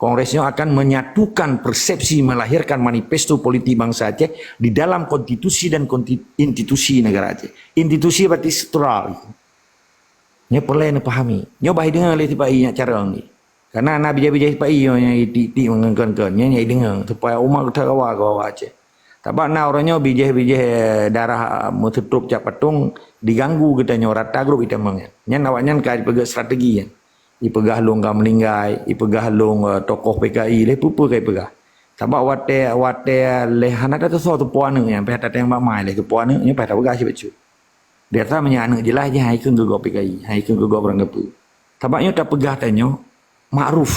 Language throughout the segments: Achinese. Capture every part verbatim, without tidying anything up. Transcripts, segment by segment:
Kongres nyoe akan menyatukan persepsi, melahirkan manifesto politik bangsa Aceh di dalam konstitusi dan konti-, institusi negara Aceh. Institusi berarti struktural. Nyoe peureulée neupahami. Nyoe bah ideungoe lé sipa-i nyak carông jih. Karena na bijéh-bijéh sipa-i nyoe nyang itik-tik meungkeun-keun, nyoe nyang ideungoe supaya umat geutanyoe gawa keu awak Aceh. Sabab na uroe nyoe bijéh-bijéh darah meuseutôb cak patong diganggu geutanyoe rata grup itamong nyan. Nyan awaknyan ka ipeugét strategi nyan. Ipeugah lôn ka meuninggai, ipeugah lôn, eh, tokoh P K I, lé peue-peue ka ipeugah. Sabab watée, watée lé hana tateusoe teupeue aneuëk nyan, payah tateueng bak mai lé teupeue aneuëk nyan payah tapeugah cit bacut. Biasa meunyoe aneuëk jeulaih jih hai keuneuk geugob P K I, hai keuneuk geugob ureuëng geupeu. Sabab nyoe tapeugah tanyoe makruf.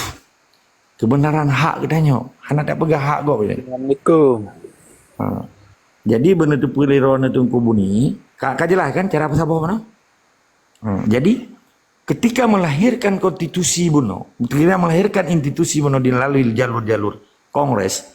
Keubeunaran hak geutanyoe, hana tapeugah hak gob. Assalamualaikum. Ha. Jadi beuneuteupeu lé droeneuh Teungku Buni, ka, ka jeulaih kan cara peusaboh meunan? Ha. Jadi ketika melahirkan konstitusi bunoe, ketika melahirkan institusi bunoe di melalui jalur-jalur kongres,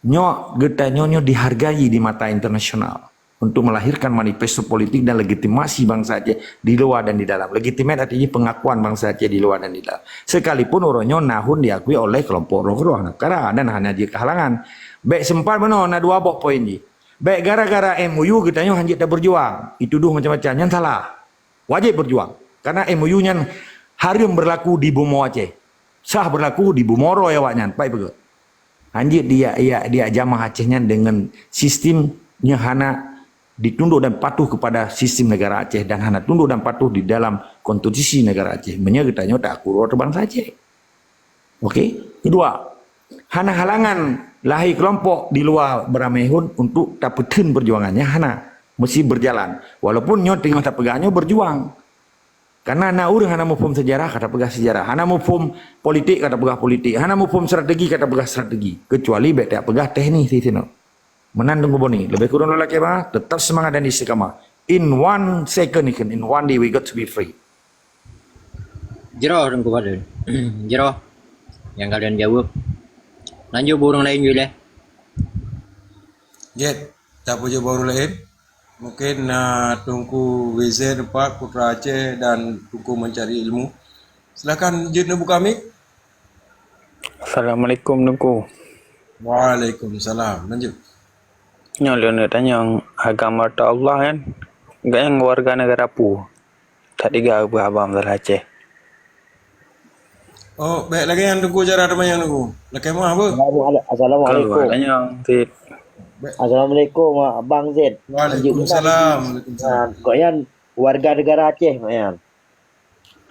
nyoe geutanyoe nyoe dihargai di mata internasional untuk melahirkan manifesto politik dan legitimasi bangsa Aceh di luar dan di dalam. Legitimate artinya pengakuan bangsa Aceh di luar dan di dalam. Sekalipun uroe nyoe na hon diakui oleh kelompok roh-roh neukara dan hana jeuet keu halangan. Bék sempat meunoe na dua boh poin jih. Bék gara-gara M O U geutanyoe hanjeuet tabeurjuang, ituduh macam-macam, nyan salah. Wajéb beurjuang. Karena M O U nyan hareuem beurlaku di bumoe Aceh. Sah beurlaku di bumoe roh awaknyan, pai peugah. Hanjeuet dia, dia, dia jamaah Aceh nyan deungon sistem nyang hana ditunduk dan patuh kepada sistem negara Aceh dan hana tunduk dan patuh di dalam konstitusi negara Aceh. Meunyoe geutanyoe tak akur bangsa Aceh. Okey, kedua, hana halangan lahé kelompok di luwa beuramaihon untuk tapeutheun peujuangan nyan hana, meusti beurjalan. Walaupun nyoe teungoh tapeugah nyoe beurjuang. Karena na ureuëng hana muphom sejarah ka tapeugah sejarah, hana muphom politik ka tapeugah politik, hana muphom strategi ka tapeugah strategi, kecuali bék tapeugah teknis di sinoe. Meunan Teungku Boni, leubeh kureueng lôn lakée meuah, tetap semangat dan istiqamah. In one second, in one day we got to be free. Jroh Teungku Fadil. Jroh nyang ka lôn jaweueb. Lanjut bak ureuëng laén ju lé. Jeuet, tapeujeuet bak ureuëng laén. Mungkin na Teungku Wizen Pak Putra Aceh dan Teungku Mencari Ilmu. Silakan jeuet neubuka mic. Assalamualaikum Teungku. Waalaikumsalam. Lanjut. Nyoe lôn neuk tanyong, agam hareuta Allah kan? Gobnyan warga negara peue? That tiga peue haba masalah Aceh. Oh, bék lagée nyan Teungku cara teumanyong Teungku. Lakée meuah beuh. Assalamualaikum. Kalau tanyong, Tit. Assalamualaikum Abang Zaid. Waalaikumsalam. Waalaikumsalam. Gobnyan warga negara Aceh gobnyan.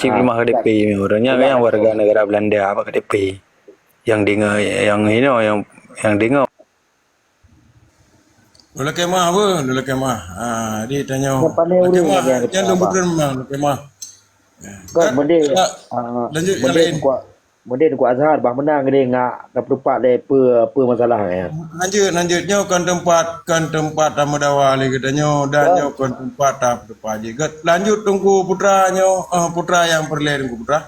Cik lemah K T P ni orang nya yang warga negara Belanda apa K T P. Yang dengar yang you know yang yang dengar Lulakema apa? Lulakema. Ah, dia tanya. Yang pandai urus lagi yang Jangan lupa mah, lulakema. Kan benda ah, Lanjut yang benda lain. Kuat. Benda Teungku Azhar bah menang dia ngak dapat tempat le apa apa masalah ya. Lanjut, lanjut. Nyoe kan tempat, kan tempat tamu dawa lagi kita nyoe dan nyoe kan tempat tak tempat je. Lanjut Teungku Putra nyoe, uh, Putra yang perlu Teungku Putra.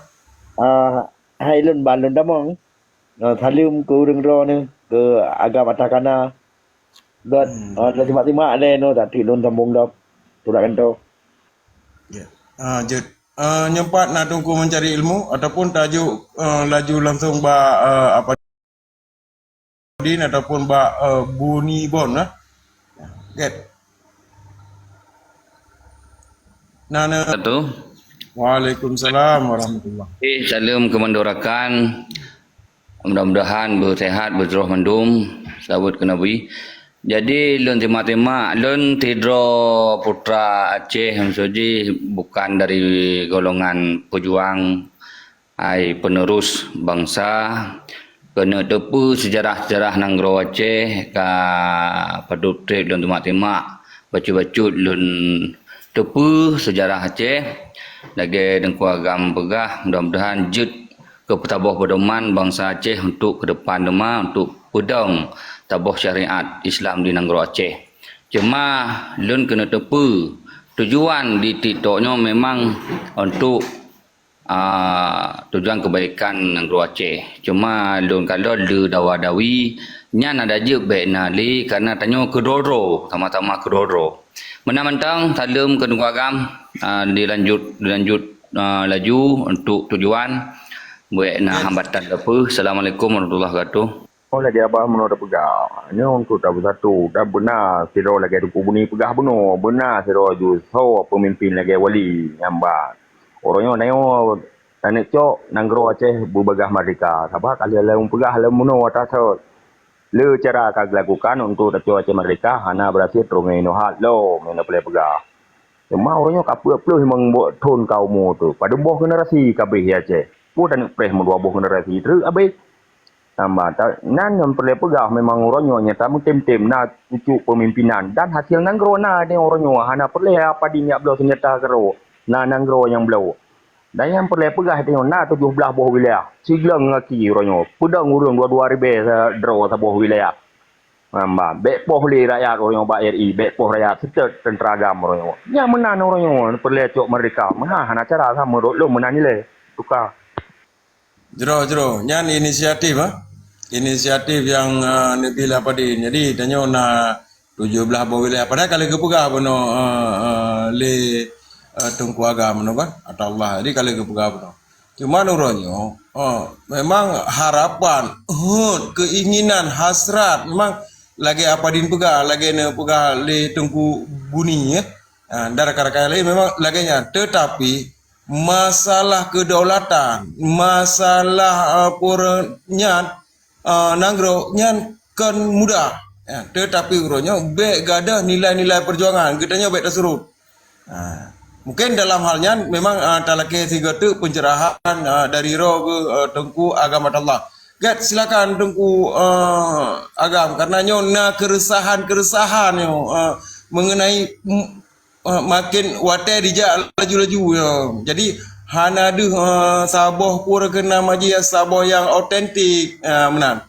Ah, hai lun balun damong. Uh, salam ke urang droe ni, ke agam atas kana. Dot, uh, terima-terima le no tak tik lun sambung dok. Turak kanto. Ya. Ah, jeuet. Ah, nyempat nak Teungku mencari ilmu ataupun tajuk ah, laju langsung ba ah, apa din ataupun ba ah, Buni Bon lah. Get. Nah, nah. Satu. Waalaikumsalam warahmatullahi. Eh, salam kemandorakan. Mudah-mudahan beusehat, beutroh mandum. Sahabat ke Nabi. Jadi lôn timak-timak, lôn tidroe putra Aceh maksud jih bukan dari golongan pejuang ai penerus bangsa. Keuneuk teupeu sejarah-sejarah nanggroe Aceh ka padub treb lôn timak-timak, bacut-bacut lôn teupeu sejarah Aceh. Lagée Teungku Agam peugah, mudah-mudahan jeuet keu peusaboh peudoman bangsa Aceh untuk keudepan teuma untuk peudong saboh syariat Islam di nanggroe Aceh. Cuma lôn keuneuk teupeu tujuan di TikTok nyoe memang untuk ah, tujuan kebaikan nanggroe Aceh. Cuma lôn kalon le dawa-dawi nyan ada jeuet bék na le karena tanyoe keudroe-droe, sama-sama keudroe-droe. Meunan mantong saleuem keu Teungku Agam, ah, dilanjut dilanjut ah, laju untuk tujuan Bèk na hambatan sapeue. Assalamualaikum warahmatullahi wabarakatuh. Oh, lagèe abah meunoe tapeugah. Nyoe untuk tabeusatu, dan beuna sidroe lagèe Teungku Buni peugah bunoe, beuna sidroe ju soe peumimpin lagèe Wali nyang ba. Uroe nyoe tanyoe taneuk cok nanggroe Aceh beubagaih merdeka. Sabab ka lheueh lôn peugah lom bunoe ata sot. Le cara ka geulakukan untuk tacok Aceh merdeka hana beurhasil, teuma inoe hat lom nyang na peureulèe peugah. Teuma uroe nyoe ka peuet ploh limong thon ka umu teuh. Padub boh generasi ka abéh di Aceh. Peue taneuk preh meudua boh generasi treuk abéh. Nyan nyang peureulèe peugah, memang uroe nyoe nyata meutem-tem na cucuk peumimpinan dan hasil nanggroe na di uroe nyoe, hana peureulèe apa di nyak bloe seunjata keudroe, na nanggroe nyang bloe. Dan nyang peureulèe peugah di nyoe na tujoh blaih boh wilayah, sigleng gaki uroe nyoe, peudong ureueng dua-dua ribèe sa-, droe saboh wilayah. Mamba, bèk poh lé rakyat uroe nyoe bak R I, bèk poh rakyat seutôt teuntra agam uroe nyoe. Nyang meunan uroe nyoe peureulèe cok merdeka, meunan hana cara ka meunurot lôn meunan ilèe. Tuka. Jroh, jroh. Nyan inisiatif, ah. Inisiatif nyang, ah, neubi lé Apa Din. Jadi, tanyoe na tujoh blaih boh wilayah. Padahai ka lheueh geupeugah bunoe, ah, ah, lé, ah, Teungku Agam bunoe kan, Atallah. Jadi, ka lheueh geupeugah bunoe. Cuman uroe nyoe, ah, memang harapan, hot, keinginan, hasrat, memang lagèe Apa Din peugah, lagèe neupeugah lé Teungku Buni, ya. Ah, dan rakan-rakan laén memang lagèe nyan. Tetapi, masalah kedaulatan, masalah, ah, peureunyan, ah, nanggroe nyan kon mudah. Ya, tetapi uroe nyoe bèk gadôh nilai-nilai peujuangan, geutanyoe bèk tasurot. Ah, mungkin dalam hal nyan memang, ah, talakèe sigoe teuk pencerahan, ah, dari droe geuh, ah, Teungku Agam Atallah. Gèt, silakan Teungku, ah, Agam, karena nyoe na keresahan-keresahan nyoe, ah, mengenai, mm, eh, makin watèe dijak laju-laju, ya. Jadi, hana deuh, eh, saboh pun keunan maji saboh nyang otentik, eh, meunan.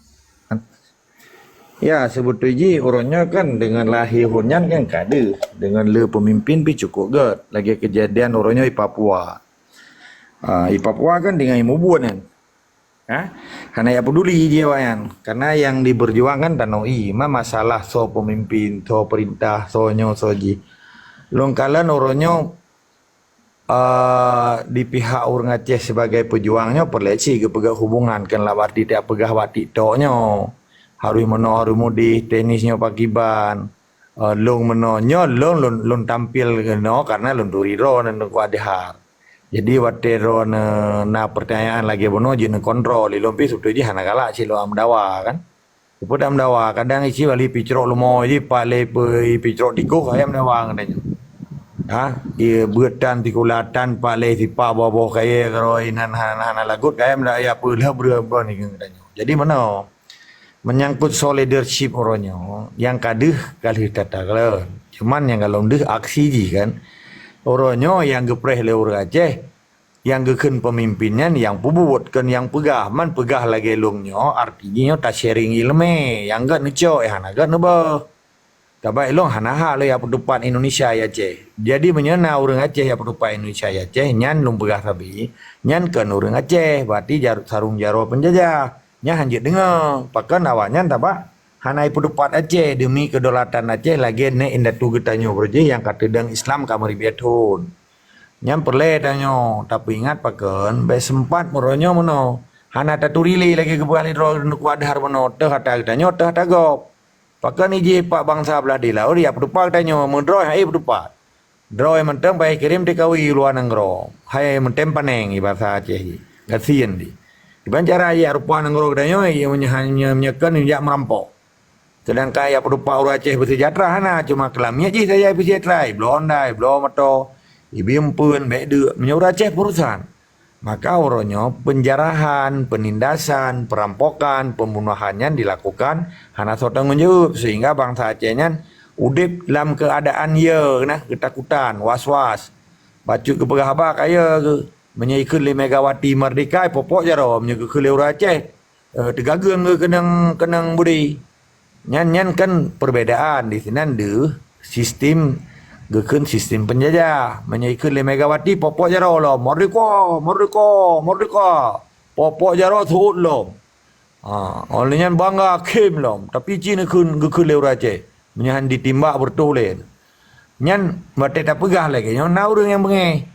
Ya, seubeutôi jih uroe nyoe kan deungon lahé phon nyan kan ka deuh, deungon le peumimpin pih cukôp gèt. Lagèe keujadian uroe nyoe di Papua. Ah, di Papua kan deungon ié mubuet nyan. Ha? Hana jak peuduli jih awaknyan. Karena nyang diperjuangkan tanoh ie, ma masalah soe peumimpin, soe peurintah, soe nyoe, soe jih. Lôn kalon uroe nyoe, eh, di pihak ureueng Aceh sibagai peujuang nyoe peureulèe cit geupeugah hubungan, kon lam arti tajak peugah bak TikTok nyoe. Harus meunoe, harus mudeh, teknis nyoe pakiban. Eh, lôn meunoe, nyoe lôn, lôn, lôn tampil keunoe karena lôn turi droeneuh Teungku Adhar. Jadi, watèe droeneuh na peurtanyaan lagèe bunoe jeuet neukontrol, ilôn pih seubeutôi jih hana galak cit lôn meudawa kan. Peue dak meudawa, kadang ici bali picrok leumo jih, pat lé pe-, picrok tikoh, kayém meudawa ngon tanyoe. Ha, ie beuet tan, sikula tan, pat lé sipa boh-boh kayèe keudroe inan hana, hana lagot, kayém dak ya peuleuh breueh-breueh ngon tanyoe. Jadi, meunoe. Menyangkut soal leadership uroe nyoe, nyang ka deuh ka lheueh that-that kalon. Cuman nyang ka lom deuh aksi jih kan. Uroe nyoe nyang geupreh lé ureueng Aceh, nyang geukheun peumimpin nyan nyang peubuet kon nyang peugah. Man peugah lagèe lôn nyoe, arti jih nyoe ta-sharing ileumèe. Nyang gèt neucok, nyang hana gèt neubôh. Sabab ilôn hana hak lôn jak peutupat Indonesia di Aceh. Jadi, meunyoe na ureueng Aceh jak peutupat Indonesia di Aceh, nyan lôn peugah sabe, nyan kon ureueng Aceh, berarti jar-, sarong jaroe peunjajah. Nyan han jeuet deungoe, pakon awaknyan sabab hana jipeutupat Aceh deumi kedaulatan Aceh lagèe nèk indatu geutanyoe beureuh jih nyang ka teudong Islam ka meuribèe thon. Nyan peureulèe tanyoe tapeuingat pakon, bèk seumpat meuronyong meunoe. Hana taturi lé lagèe geupeugah lé droe Teungku Adhar meunoe, teuh ata geutanyoe, teuh ata gob. Pakon ijih pak bansa blah di laôt, ya peutupat tanyoe, meudroe hai peutupat. Droe mantong bai kirém T K W luwa nanggroe. Hai mantong paneng i basa Aceh jih. Gasien di. Iban cara ya rupa nanggroe geutanyoe, ya meunyoe, meunyoe, meunyoe kon jak meurampok. Seudangkan ya peutupat ureueng Aceh beuseujahtra hana, cuma keulamiet jih saja beuseujahtra, ibloe honda, ibloe moto, ibi eumpeuen, bèk deuk. Meunyoe ureueng Aceh peurusan. Maka uroe nyoe peunjarahan, peunindasan, peurampokan, peumbunohan nyan dilakukan hana soe tanggong jaweueb, seuhingga bansa Aceh nyan udeb lam keuadaan ye, nah, keutakutan, was-was. Bacut geupeugah haba kaya geuh, meunyoe ikheun lé Megawati meurdeka, popok jaroe, meunyoe geukheun lé ureueng Aceh, eh, teugageung geuh keunong, keunong budi. Nyan, nyan kan perbedaan di sinan deuh sistem, geukheun sistem penjajah. Meunyoe ikheun lé Megawati, popok jaroe lom, "Merdeka! Merdeka! Merdeka!" Popok jaroe seuôt lom. Ha, óh lheueh nyan bangga khém lom, tapi cit neukheun, geukheun lé ureueng Aceh. Meunyoe han ditimbak beureutoh lé. Nyan watèe tapeugah lagèe nyoe na ureueng nyang beungèh.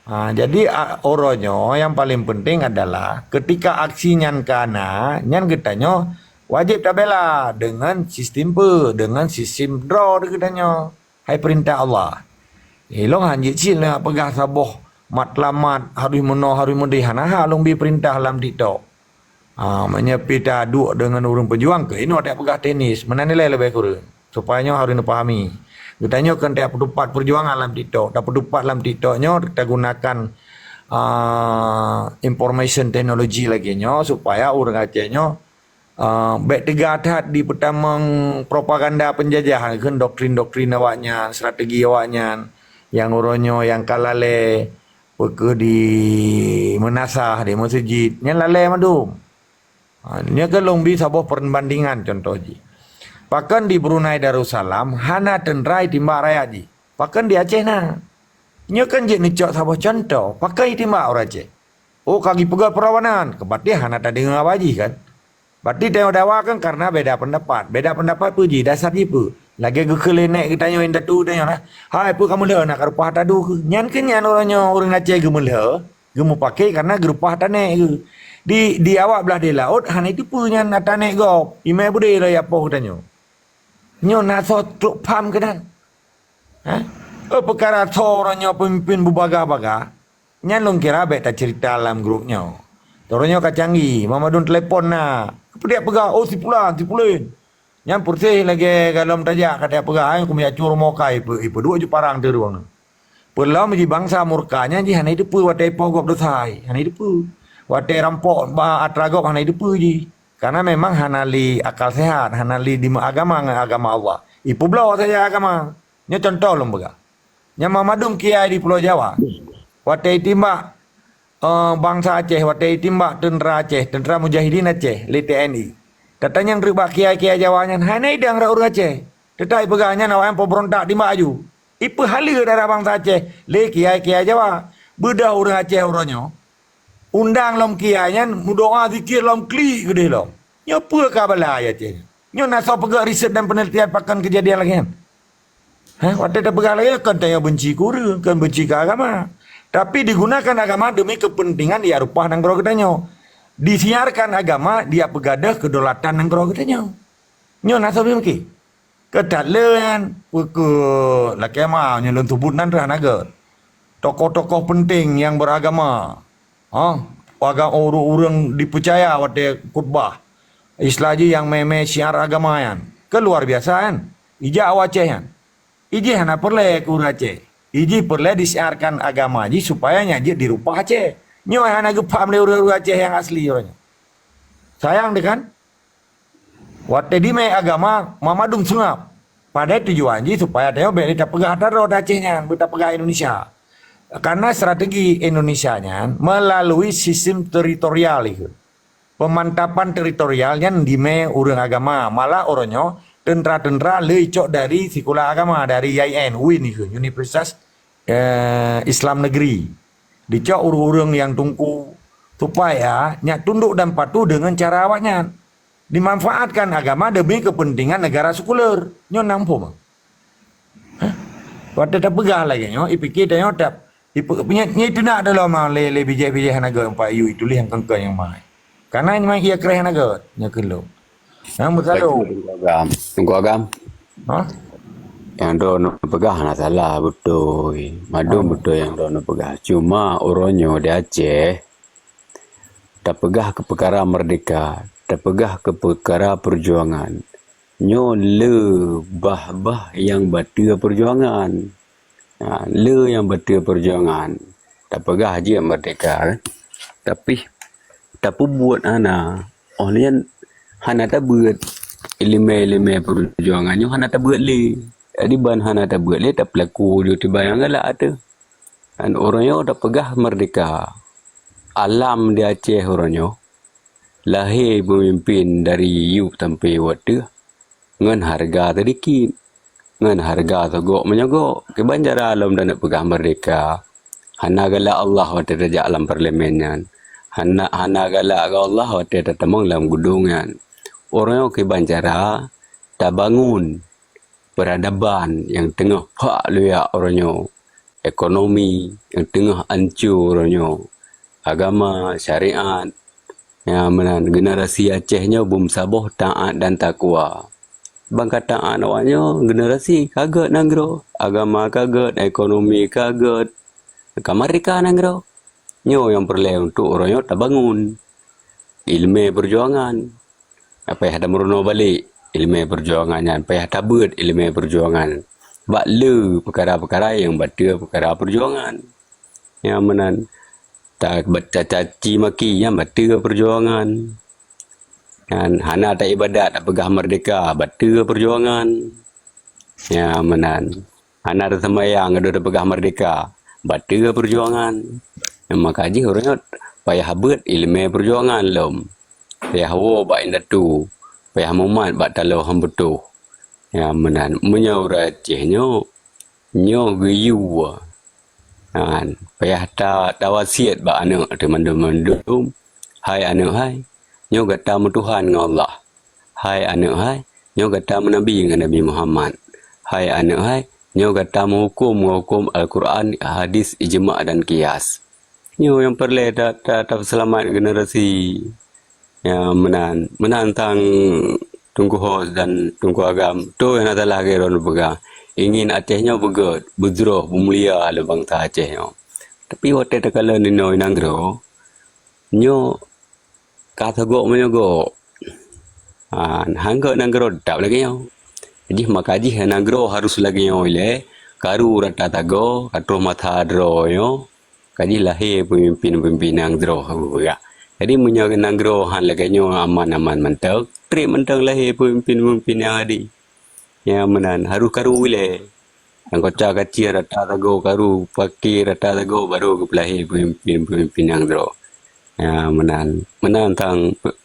Ha, jadi, a, uroe nyoe nyang paling penting adalah ketika aksi nyan ka na, nyan geutanyoe wajéb tabela deungon sistem peue, deungon sistem droe geutanyoe. Hai peurintah Allah. Ilong hanjeuet cit lé peugah saboh matlamat harus meunoe, harus meudeh, hana ha lôn bi peurintah lam TikTok. Ha, meunyoe pi taduek deungon ureuëng peujuang, keu inoe tapeugah teknis, meunan nilai leubeh kureueng. Supaya nyoe harus neupahami. Geutanyoe kon tapeutupat peujuangan lam TikTok. Tapeutupat lam TikTok nyoe tagunakan, ah, information technology lagée nyoe supaya ureuëng Aceh nyoe, ah, bék teuga that di peutamong propaganda penjajah, keu doktrin-doktrin awaknyan, strategi awaknyan, nyang uroe nyoe nyang ka lalée, peu kheueh di meunasah, di meuseujid, nyan lalée mandum. Ha, nyoe keuh lôn bi saboh peubandingan contoh jih. Pakon di Brunei Darussalam hana teuntra timbak rakyat jih? Pakon di Aceh na? Nyoe kan jeuet neucok saboh contoh, pakon jitimbak ureuëng Aceh? Oh, ka jipeugah peurlawanan, keubatin hana tadeungoe haba jih kan? Berarti tanyoe dakwa kan karena beda pendapat. Beda pendapat peue jih? Dasar jih peue? Lagée geukheun lé nèk geutanyoe indatu tanyoe lah. Hai, peue kameulhö na ka reupah tadu keuh? Nyan keuh nyan uroe nyoe ureuëng Aceh geumeulhö, geumeupaké karena geureupah tanék geuh. Di, di awak blaih di laôt hana jiteupeue nyan tanék gob. Imé beudé lom ya poh geutanyoe. Nyoe na soe trok pham keunan? Ha? Oh, peukara soe uroe nyoe peumimpin beubagah-bagah. Nyan lôn kira bék taceurita lam grup nyoe. Uroe nyoe ka canggih, mandum telepon na. Keupeue dak peugah, "Oh, si pulan, si pulen." Nyan peureséh lagée galom tajak ka dak peugah, "Hai, keumeujak cue rumoh kai," ipeu-, ipeuduek ju parang teurueng. Peulom jih bansa murka nyan jih hana jiteupeue watée ipoh gob desya, hana jiteupeue. Watée rampok ba atra gob hana jiteupeue jih. Karena memang hana lé akal sehat, hana lé dimeu agama ngon agama Allah. Ipeubloe saja agama. Nyoe contoh lôn peugah. Nyang mandum kiai di Pulo Jawa. Watée jitimbak, eh, bansa Aceh, watée jitimbak teuntra Aceh, teuntra mujahidin Aceh, lé T N I. Tatanyong treuk bak kiai-kiai Jawa nyan, hana idang rot ureuëng Aceh. Teutap ipeugah nyan awaknyan peuberontak timbak aju. Ipeuhaleue darah bansa Aceh lé kiai-kiai Jawa. Beudôh ureuëng Aceh uroe nyoe. Undang lom kiai nyan meudoa zikir lom klik keudeh lom. Nyoe peue ka bala ayat nyan? Nyoe na soe peugah riset dan penelitian pakon keujadian lagée nyan? Hah, watée tapeugah lagée nyan, kon tanyoe benci keu ureuëng, kon benci keu agama. Tapi digunakan agama demi kepentingan ya reupah nanggroe geutanyoe. Disiarkan agama dia peugadôh kedaulatan nanggroe geutanyoe. Nyoe na soe meuki? Keu that le nyan, peu kheueh lakée ma nyang lôn seubut nan rhah na gét. Tokoh-tokoh penting nyang beragama, ha, agam ureuëng-ureuëng dipeucaya watée khutbah. Islah jih nyang mé-mé syiar agama nyan. Keu luar biasa nyan. Ijak u Aceh nyan. Ijih hana peureulée keu ureuëng Aceh. Ijih peureulée disiarkan agama jih supaya nyan jeuet direupah Aceh. Nyoe hana geupaham lé ureuëng-ureuëng Aceh nyang asli uroe nyoe. Sayang deh kan? Watée dimé agama, mandum seungab. Padahai tujuan jih supaya tanyoe bék lé tapeugah atra droe Aceh nyan, bék tapeugah Indonesia. Karena strategi Indonesia nyan melalui sistem teritorial itu. Pemantapan teritorial nyan dimé ureuëng agama. Malah uroe nyoe teuntra-teuntra lé icok dari sikula agama, dari I I N, UIN itu, Universitas, eh, Islam Negeri. Dicok ureuëng-ureuëng nyang tungku supaya nyak tunduk dan patuh deungon cara awaknyan. Dimanfaatkan agama demi kepentingan negara sekuler. Nyoe na muphom? Hah? Watée tapeugah lagée nyoe, ipike tanyoe tap, ipe-, nyoe, nyoe teunak dalam lé, lé bijéh-bijéh hana gét empat yu ituléh nyang kengkeng nyang mai. Karena memang ia kreh hana gét, nyoe keu lôn. Nyang meusalô. Teungku Agam. Teungku Agam. Hah? Nyang droeneuh peugah hana salah, beutôi. Mandum beutôi nyang droeneuh peugah. Cuma uroe nyoe di Aceh, tapeugah keu peukara meurdehka, tapeugah keu peukara peujuangan. Nyoe le bah-bah nyang bateu peujuangan. Ha, le nyang bateu peujuangan. Tapeugah jeuet meurdehka, kan? Tapi tapeubuet hana. Oh nyan hana tabeuet. Iéleumé-iéleumé peujuangan nyoe hana tabeuet lé. Jadi ban hana tabeuet lé, tapeulaku ju tiba nyang galak teuh. Dan uroe nyoe tapeugah meurdehka. Alam di Aceh uroe nyoe lahé peumimpén dari yup sampoe wateuh ngon hareuga teudikit, ngon hareuga sogok meunyoe gok. Kiban cara lom taneuk peugah meurdehka? Hana galak Allah watée tajak lam parlemen nyan. Hana, hana galak keu Allah watée tatamong lam geudong nyan. Uroe nyoe kiban cara tabangun peuradaban nyang teungoh phak luyak uroe nyoe. ekonomi nyang teungoh ancô uroe nyoe, agama, syariat. Nyang meunan, generasi Aceh nyoe beumeusaboh taat dan takwa. Ban ka taat awak nyoe, generasi ka gét nanggroe, agama ka gét, ekonomi ka gét, ka merdeka nanggroe. Nyoe nyang peureulée untuk uroe nyoe tabangun ileumé peujuangan. Payah tameurunoe balek ileumé peujuangan nyan, payah tabeuet ileumé peujuangan bak le peukara-peukara nyang bateue peukara peujuangan. Nyang meunan, ta-, tacaci maki nyan bateue peujuangan. Nyan hana taibadat tapeugah merdeka bateue peujuangan. Nyang meunan, hana taseumbayang ka deuh tapeugah merdeka bateue peujuangan. Maka jih uroe nyoe payah beuet ileumé peujuangan lom. Payah woe bak indatu, payah mumat bak taloe han beutoh. Nyang meunan, meunyoe ureuëng Aceh nyoe, nyoe geuyue. Nyan, payah ta-, tawasiet bak aneuëk teuh mandum-mandum, "Hai aneuëk hai, nyoe gata meutuhan ngon Allah. Hai aneuëk hai, nyoe gata meunabi ngon Nabi Muhammad. Hai aneuëk hai, nyoe gata meuhuköm ngon huköm Al-Quran, hadis, ijma dan qiyas." Nyoe nyang peureulée ta-, ta-, tapeuseulamat generasi. Ya, meunan. Meunan tang Teungku Hos dan Teungku Agam. Toh nyang na salah lagée droeneuh peugah. Ingin Aceh nyoe beugét, beujroh, beumulia lé bansa Aceh nyoe. Tapi watée takalon inoe nanggroe, nyoe ka sagoe meunyoe goe. Ha, han gét nanggroe teutap lagée nyoe. Jih maka jih nanggroe harus lagée nyoe ilée, karu rata sagoe, ka troh masa droe nyoe, ka jih lahé peumimpén-peumimpén nyang jroh, ka geupeugah. Jadi, meunyoe nanggroe han lagée nyoe aman-aman mantong, treb mantong lahé peumimpén-peumimpén nyang ade. Nyang meunan, harôh karu ilée. Anggota kacil rata sagoe karu, pake rata sagoe, barô geupeulahé peumimpén-peumimpén nyang jroh. Nyang meunan, meunan tang pe-,